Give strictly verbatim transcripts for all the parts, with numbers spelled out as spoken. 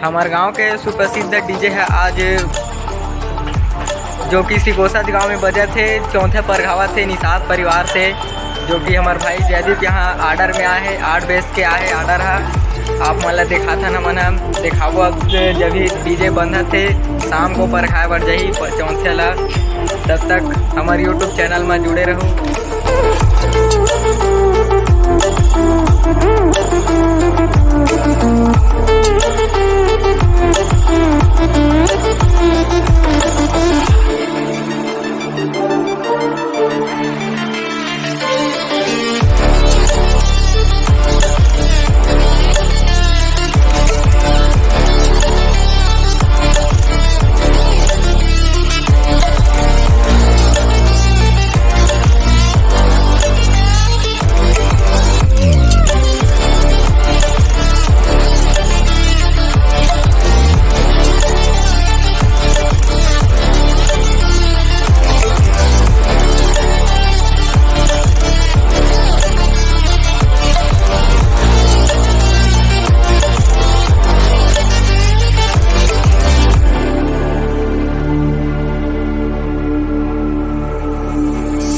हमर गांव के सुप्रसिद्ध डीजे हे आज, जो कि सिकोसा गांव में बजत हे, चौथे परघावत हे निषाद परिवार से, जो कि हमर भाई जयदीप यहाँ ऑर्डर में आए हे, आठ बजे के आए हे ऑर्डर हा। आप मन ला दिखाथन, हमन हम दिखाबो अब, जब भी डीजे बंधत हे, शाम को परघाए बर जाही प-, चौथे ला। तब तक हमर YouTube चैनल में जुड़े रहू।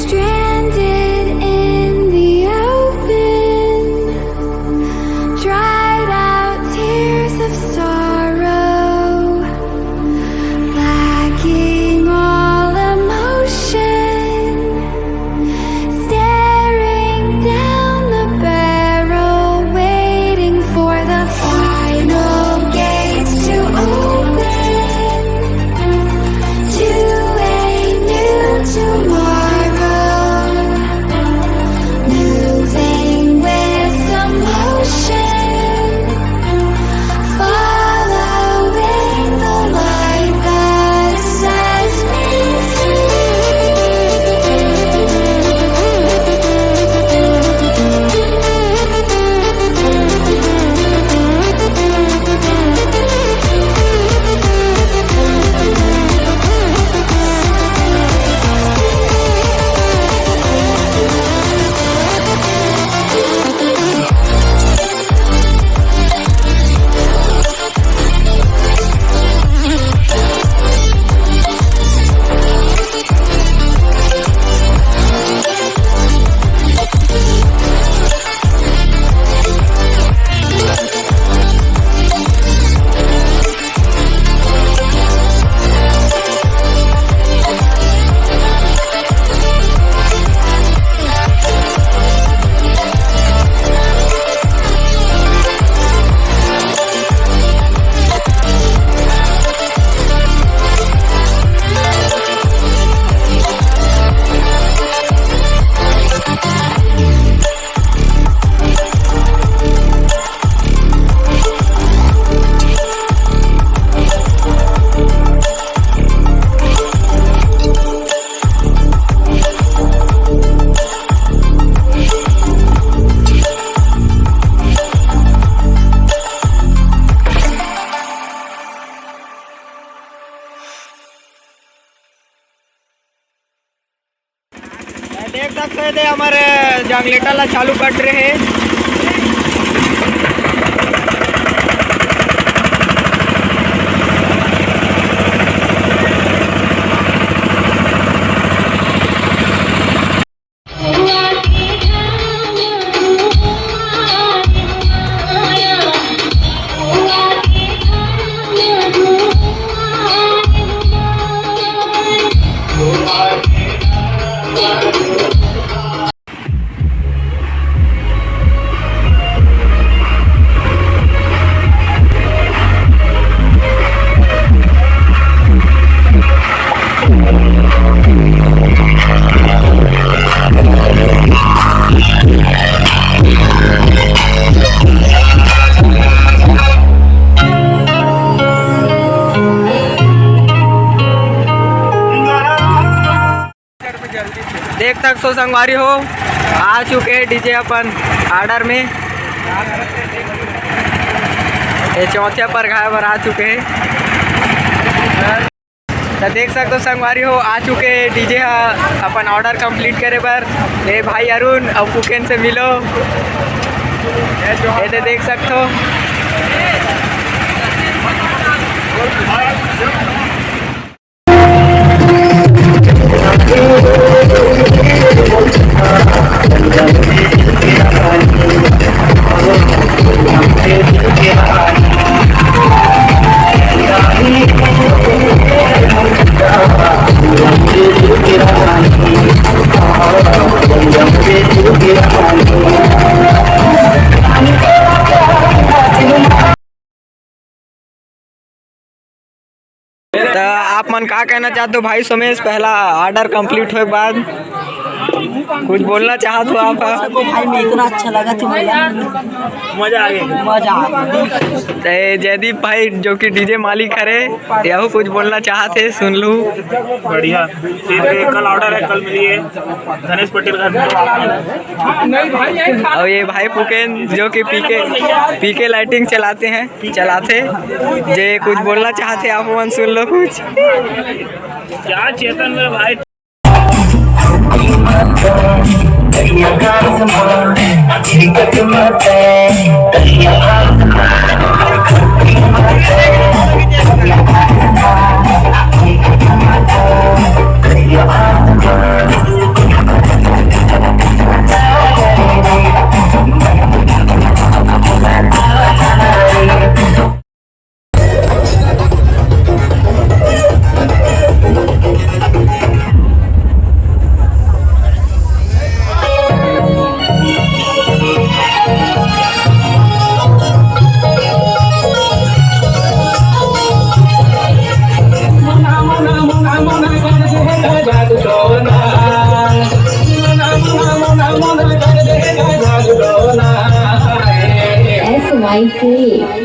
Stranded in the open, dried out tears of sorrow, lacking all emotion, staring down the barrel, waiting for the final gates to open to a new tomorrow. Moving with the motion, following the light that sets me free. देख सकते हैं, हमर generator ला चालू कर रहे हैं। देख सकथो संगवारी हो, आ चुके हे डीजे अपन ऑर्डर में। ये चौथे परघाए बर आ चुके हे। तो देख सकथो संगवारी हो, आ चुके हे डीजे हा अपन ऑर्डर कंप्लीट करे बर। ये भाई अरुण अउ कुकेन से मिलो, ये तो देख सकथो। त आप मन का कहना चाहत हो भाई सोमेश, पहला order complete होए के बाद कुछ बोलना चाहत हो आप? भाई, मैं इतना अच्छा लगा था मेला। मजा आ गया। मजा आ गया। ते जयदीप भाई जो कि डीजे मालिक हरे, यहू कुछ बोलना चाहत हे, सुन लू। बढ़िया। फिर कल order है, कल मिलिए धनेश पटेल घर में। और ये भाई पुकेन जो कि पीके, पीके lighting चलाते हैं, चलाते, जे कुछ बोलना चाहते आप मन सुन लो कुछ। क्या चेतन मेरे भाई। S Y K।